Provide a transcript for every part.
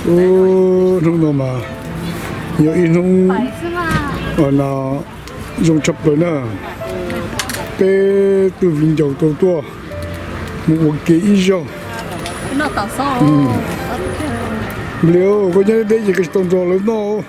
Ub, hnub no mas yog ib hnub no zoo tshaj plaws na. Peb tug viv ncaus tau tuaj mus ua ke ib zaug. Nplig, koj nyob deb ces koj tsis tau nrog lawv noj.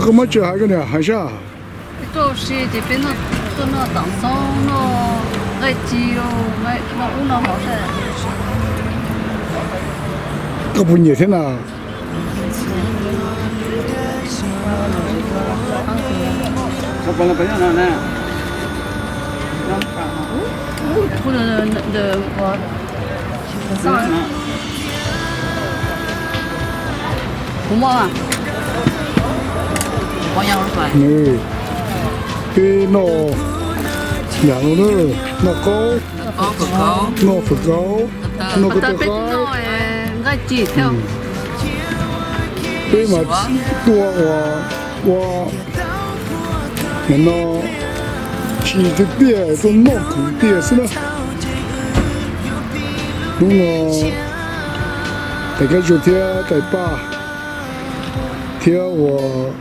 Koj muab tsis hais koj niam hais sab. Tuaj ua si ces peb tuaj noj taum xoob, noj nqaij ci, noj ub noj no. Koj puas nyiam thiab na? Peb noj yam no na, noj qaub, noj fawm kaub, noj koj tau qaub. Peb mas tuaj ua, ua no tsis tiag tiag, tuaj noj khwv tiag xwb na. Hnub no tais Kab Zuag thiab tais Paj thiab uas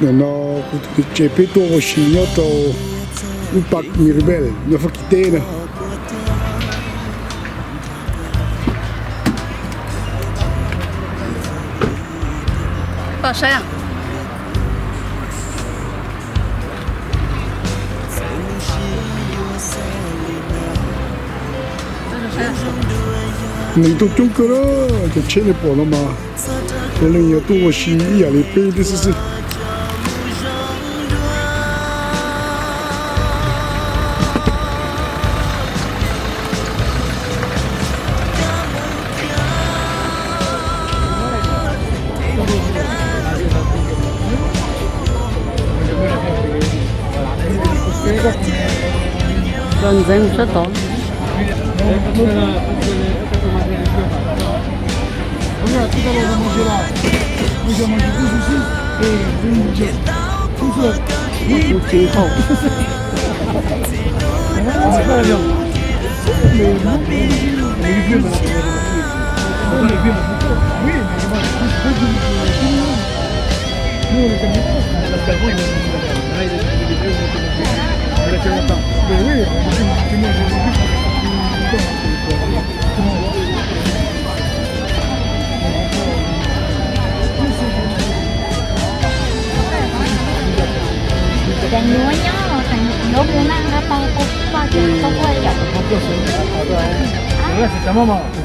nim no kuv tus txiv tsev peb tuaj ua si nyob rau lub Parc Miribel nyob Fab Kis teb na. Neeg tuaj coob kawg, cov tsheb nej pom no mas puav leej yog tuaj ua si ib yam li peb thiab xwb xwb. Los ntxeev sab tod. Kuv tsis haum. Ces nws nyob los ces yuav mus na, tau tau tau tau tau.